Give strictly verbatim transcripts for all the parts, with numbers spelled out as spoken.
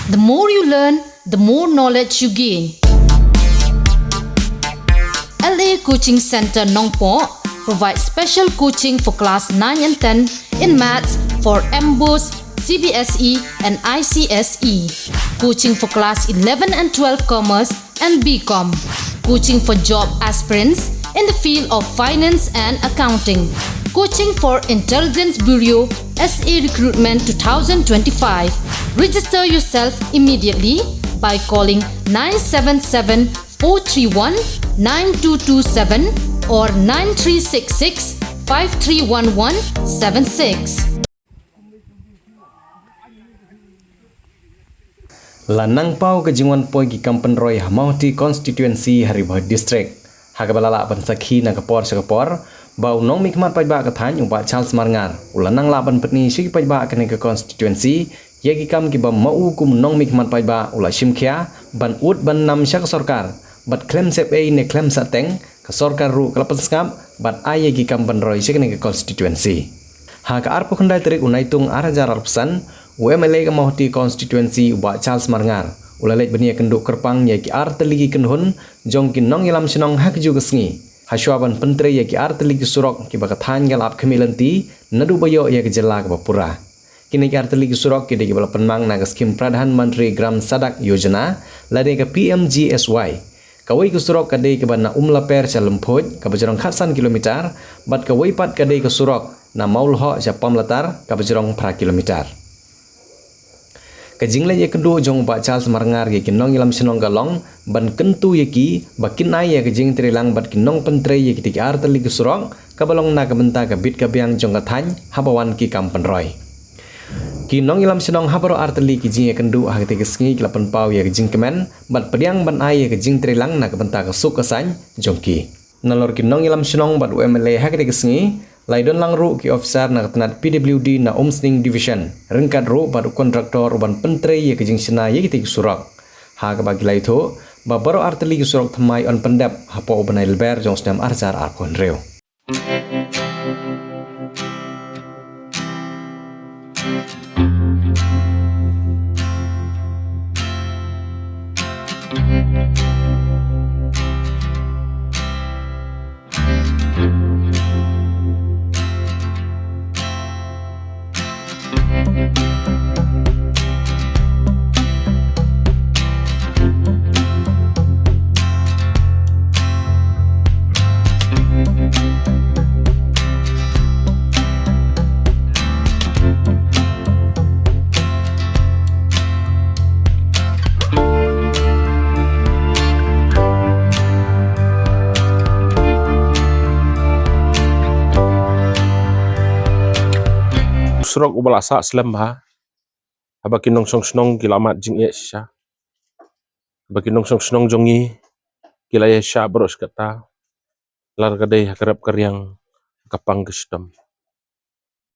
The more you learn, the more knowledge you gain. L A Coaching Center Nongpoh provides special coaching for class nine and ten in maths for MBOSE, C B S E, and I C S E. Coaching for class eleven and twelve commerce and B Com. Coaching for job aspirants in the field of finance and accounting. Coaching for Intelligence Bureau S A Recruitment two thousand twenty-five. Register yourself immediately by calling nine seven seven four three one nine two two seven or nine three six six five three one one seven six. La nang paw ka jingwan poi ki kam pynroi ha Mawhati Constituency ha Ri Bhoi District. Ha kaba la lah ban sakhi na ka por sha ka por, ba u nongmihkhmat paidbah ka thaiñ u Bah Charles Marngar u la nang lah ban pyni sha ki paidbah kane ka constituency ïa ki kam kiba ma u kum u nongmihkhmat paidbah u la shim khia ban ud ban nam sha ka sorkar, bad khlem sep ei ne khlem sahteng, ka sorkar ruh ka la pynsngap bad ai ïa ki kam pynroi sha kane ka constituency. Ha ka arphew khyndai tarik u Naitung ar hajar arphew san, u M L A ka Mawhati Constituency u Bah Charles Marngar u la leit ban ïakynduh kyrpang ïa ki artylli ki kynhun jong ki nongïalam shnong ha kajuh ka sngi, ha shuwa ban pyntrei ïa ki artylli ki surok kiba ka thaiñ ka la ap khmih lynti naduh ba ïoh ïa ka jylla kaba pura. Kine ki artylli ki surok ki dei kiba la pynmang na ka skhim Pradhan Mantri Gram Sadak Yojana, lane ka P M G S Y. Kawei ka surok ka dei kaba na Umlaper sha Lymphuid, kaba jrong khatsan kilometer, bad kawei pat ka dei ka surok na Mawlhoh sha Pamlatar, kaba jrong phra kilometer. Ka jingleit ïakynduh jong u Bah Charles Marngar ïa ki nongïalam shnong ka long ban kyntu ïa ki ba kin ai ïa ka jingtreilang bad ki nongpyntrei ïa kitei ki artylli ki surok, kaba long na ka bynta ka bit ka biang jong ka thaiñ haba wan ki kam pynroi. Ki nongïalam shnong ha baroh artylli ki jingïakynduh ha katei ka sngi ki la pynpaw ïa ka jingkmen bad pdiang ban ai ïa ka jingtreilang na ka bynta ka suk ka saiñ jong ki. Nalor ki nongïalam shnong bad u M L A ha katei ka sngi, la ïadon lang ruh ki officer na ka tnat P W D na Umsning Division, ryngkat ruh bad u kontraktor uban pyntrei ïa ka jingshna ïa kitei ki surok. Ha kaba ki la ïathuh ba baroh artylli ki surok thymmai yn pyndep hapoh u bnai Lber jong u snem ar hajar arphew hynriew. Surok uba la sah slem bha. Haba ki nongshong shnong ki la mad jingeh shisha. Haba ki nongshong shnong jong ngi ki la ïaishah baroh shi katta. Lada ka dei ha ka rep ka riang, ka pang ka shitom.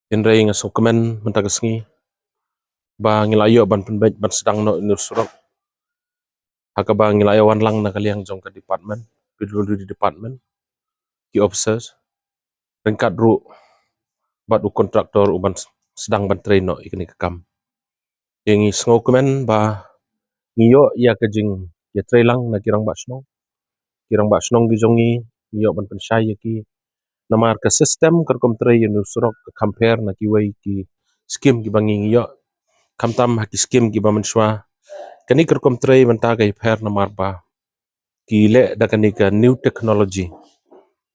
Hynrei nga sngewkmen mynta ka sngi ba ngi la ïoh ban pynbeit ban sdang noh ïa une u surok. Ha kaba ngi la ïa wan lang na ka liang jong ka department, P W D department, ki officers, ryngkat ruh bad u kontraktor uban sdang ban trei noh ïa kane ka kam. Te ngi sngewkmen ba ngi ïoh ïa ka jingïatreilang na ki rangbah shnong. Ki rangbah shnong ki jong ngi, ngi ïoh ban pynshai ïa ki. Namar ka system ka rukom trei ïa une u surok ka kham pher na kiwei ki skim kiba ngi ngi ïoh. Khamtam ha ki skim kiba mynshuwa. Kane ka rukom trei mynta ka ïapher namar ba ki leh da kane ka new technology.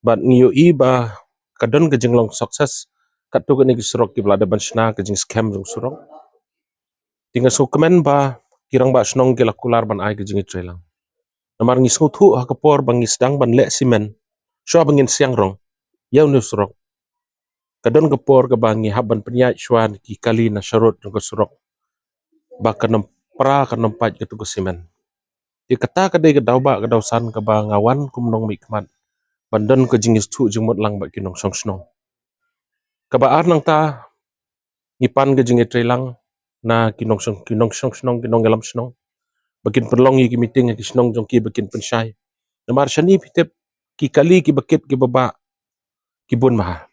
Bad ngi ïohi ba ka don ka jinglong success katto katne ki surok kiba la dep ban shna ka jingskhem jong surok. Te nga sngewkmen ba ki rangbah shnong ki la kular ban ai ka jingïatreilang. Namar ngi sngewthuh ha ka por ba ngi sdang ban leh simen, shuwa ba ngin siang rong ïa une u surok, ka don ka por kaba ngi hap ban pynïaid shuwa ki kali na sharud jong ka surok ba kan ym pra, kan ym pait katto ka simen. Te kata ka dei ka daw ba ka daw san kaba nga wan kum nongmihkhmat ban don ka jingïathuh jingmut lang bad ki nongshong shnong. Kaba ar nangta, ngi pan ka jingïatreilang na ki nongshong, ki nongshong shnong, ki nongïalam shnong ba kin pynlong ïa ki meeting ha ki shnong jong ki ba kin pynshai. Namar shane phi tip ki kali kiba kit kiba bah ki bun bha.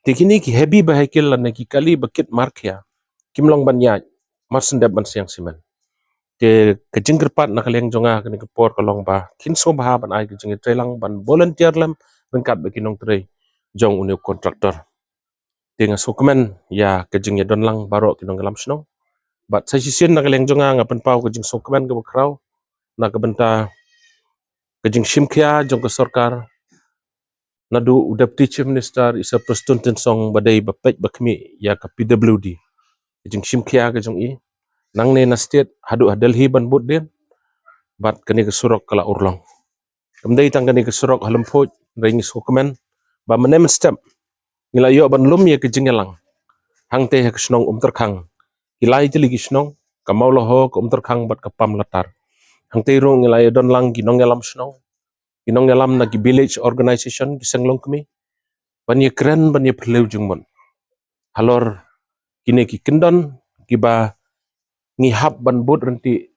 Te kine ki heavy vehicle lane ki kali ba kit markhia kim long ban ïaid mar shen dep ban siang simen. Te ka jingkyrpad na ka liang jong nga kane ka por ka long ba kin sngewbha ban ai ka jingïatreilang ban volunteer lem ryngkat bad ki nongtrei jong une u contractor. Te nga sngewkmen ïa ka jingïadonlang baroh ki nongïalam shnong. Bad sa shisien na ka liang jong nga nga pynpaw ka jingsngewkmen kaba khraw na ka bynta ka jingshimkhia jong ka sorkar, naduh u Deputy Chief Minister i Sir Prestone Tynsong ba dei ba peit ba khmih ïa ka P W D. Ka jingshimkhia ka jong i nangne na state haduh ha Delhi ban bud dien, bad kane ka surok ka la urlong. Kam dei tang kane ka surok ha Lymphuid, hynrei ngi sngewkmen ba mynne mynstep ngi la ïoh ban lum ïa ka jingïalang hangtei ha ka shnong Umtyrkhang, ki lai tylli ki shnong, ka Mawlaho, ka Umtyrkhang bad ka Pamlatar. Hangtei ruh ngi la ïadonlang ki nongïalam shnong, ki nongïalam na ki village organization, ki seng longkmie, ban ïakren, ban ïaphylliew jingmut halor kine ki kyndon kiba ngi hap ban bud ryntih,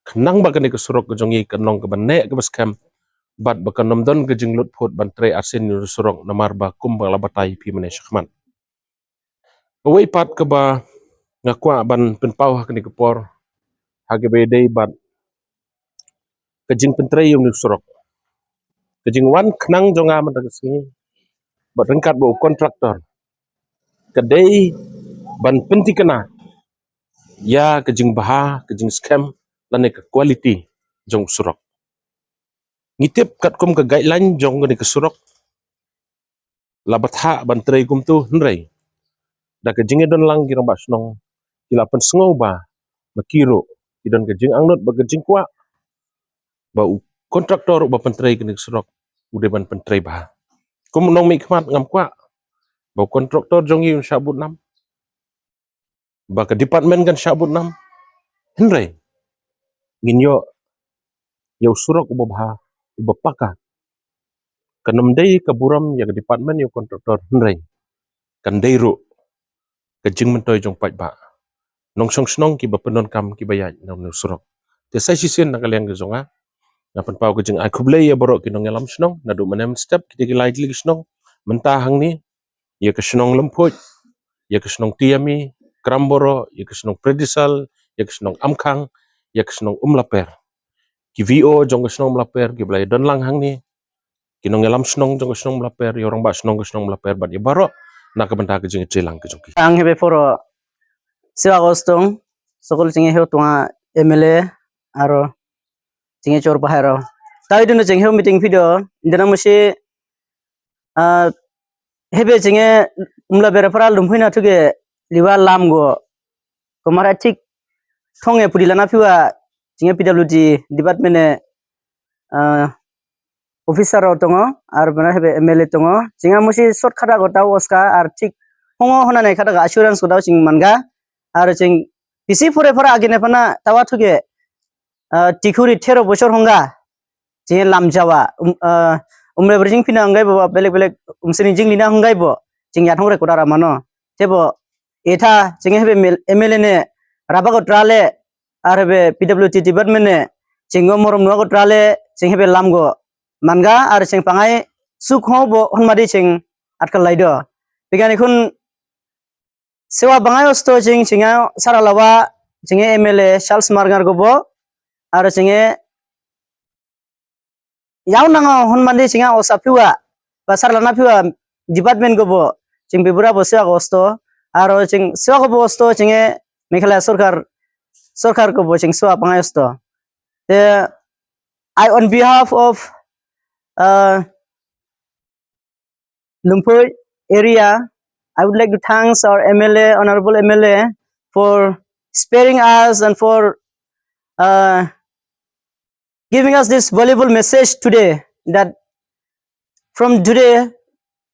khnang ba kane ka surok ka jong ngi kan long kaba neh kaba skhem, bad ba kan ym don ka jinglut phut ban trei arsien ïa une u surok, namar ba kumba la batai phi mynne shakhmat. Kawei pat kaba nga kwah ban pynpaw ha kane ka por ha kaba ïadei bad ka jingpyntrei ïa une u surok. Ka jingwan khnang jong nga mynta ka sngi bad ryngkat bad u contractor ka dei ban pynthikna ïa ka jingbha, ka jingskhem lane ka quality jong u surok. Ngi tip katkum ka guideline jong kane ka surok la bthah ban trei kumto, hynrei da ka jingïadonlang ki rangbah shnong ki la pynsngew ba ma ki ruh ki don ka jingangnud bad ka jingkwah ba u contractor uba pyntrei kane ka surok u dei ban pyntrei bha. Kum u nongmihkhmat ngam kwah ba u contractor jong ngi un shah bud nam, ba ka department kan shah bud nam, hynrei ngin ïoh ïa u surok uba bha, uba paka. Kan ym dei ka burom ïa ka department, ïa u contractor, hynrei kan dei ruh ka jingmyntoi jong paidbah, nongshong shnong kiba pyndonkam, kiba ïaid na une u surok. Te sa shisien na ka liang ka jong nga, nga pynpaw ka jingai khublei ïa baroh ki nongïalam shnong naduh mynne mynstep, kita ki lai tylli ki shnong, mynta hangne ïa ka shnong Lymphuid, ïa ka shnong Tiami, Kramborough, ïa ka shnong Pridisal, ïa ka shnong Amkhang, ïa ka shnong Umlaper. Ki V O jong ka shnong Umlaper kiba la ïadonlang hangne, ki nongïalam shnong jong ka shnong Umlaper, ïa u rangbah shnong ka shnong Umlaper bad ïa baroh na ka bynta ka jingïatreilang ka jong ki. Ang hebe poro siwa gostong sokol jingïahew tong a M L A aro jingïachor bahai aro. Tawi dun jingïahew meeting video indana musi, ah, hebe jingïa Umlaper para Lymphuid na thuke liwa lam go. Ko mara thik thong e pudi lana phewa jingïa P W D department e, ah, officer rok tongo, ar bana hebe M L A tongo. Jingïa musi sot khada go tau oska, ar thik hongo hona ne khada ga assurance go tau jing manga. Ar jing pisi phure phara agine phana tawa thuke, ah, tikhuri thero bochor honga. Jingïa lam jawa, um, ah, umre berjing phina honggai bo, belek belek umsini jing lina honggai bo. Jingïa thong re kodara mano. Tebo, etha, jingïa hebe M L A ne raba go trale, ar hebe P W D department ne jinggo morom nua go trale, jing hebe lam go manga, ar jing pangai suk ho bo honmadi jing atkal laido. Bigani khun sewa bangai osto jing jingïa sara lawa jingïa M L A Charles Marngar go bo, ar jingïa Yaw nang hon mandi jingïa osa phewa, ba sar lana phewa department go bo jing bibura bo sewa go osto, aro jing sewa go bo osto jingïa Meghalaya sorkar, sorkar go bo jing sewa pangai osto. Te, I, on behalf of, uh, Lumpur area, I would like to thanks our M L A, Honorable M L A, for sparing us and for, uh, giving us this valuable message today that from today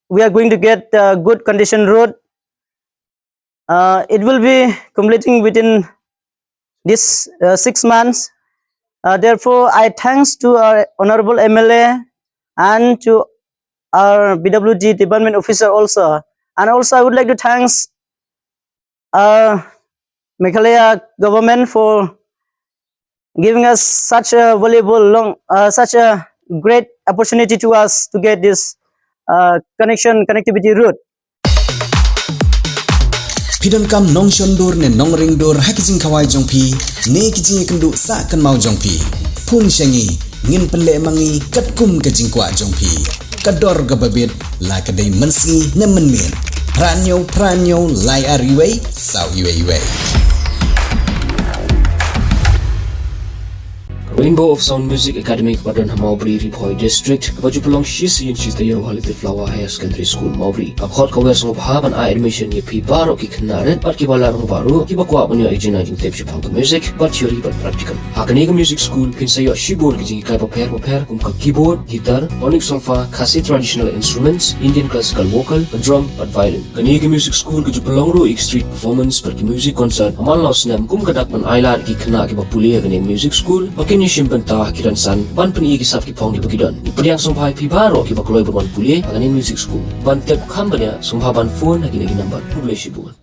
we are going to get a good condition road. Uh, it will be completing within this, uh, six months. Uh, therefore, I thanks to our honorable M L A and to our P W D department officer also. And also, I would like to thanks, uh, Meghalaya government for giving us such a valuable long, uh, such a great opportunity to us to get this, uh, connection, connectivity route. Phi donkam nongshon dur ne nongring dur ha ki jingkhawai jong phi ne ki jingïakynduh sah kynmaw jong phi? Phone sha ngi, ngin pynleh ma ngi katkum ka jingkwah jong phi. Ka dor kaba bit, la ka dei mynsngi ne mynmiet. Phra hynñiew phra hynñiew lai ar wei saw wei wei. Rainbow of Sound Music Academy kaba don ha Mawbri, Ri Bhoi District, kaba ju pynlong shi sien shi taïew ha Little Flower Higher Secondary School, Mawbri, ka khot ka wer sngewbha ban ai admission ïa phi baroh ki khynnah rit bad kiba lar ruh baroh kiba kwah ban ïoh ïa ka jingtip shaphang ka music, bad theory bad practical. Ha kane ka music school phin sa ïoh shibun ki jinghikai bapher bapher kum ka keyboard, guitar, tonic solfa, Khasi traditional instruments, Indian classical vocal, ka drum bad violin. Kane ka music school ka ju pynlong ruh ïa ki street performance bad ki music concert ha man la u snem kum ka dak ban ailad ïa ki khynnah kiba pule ha kane ka music school ba kin ïashim bynta ha ki rynsan ban pyni ïa ki sap ki phong kiba ki don. Ngi pdiang sngewbha ïa phi baroh kiba kloi ban wan pule ha kane ka music school. Ban tip kham bniah sngewbha ban phone ha kine ki number. Khublei shibun.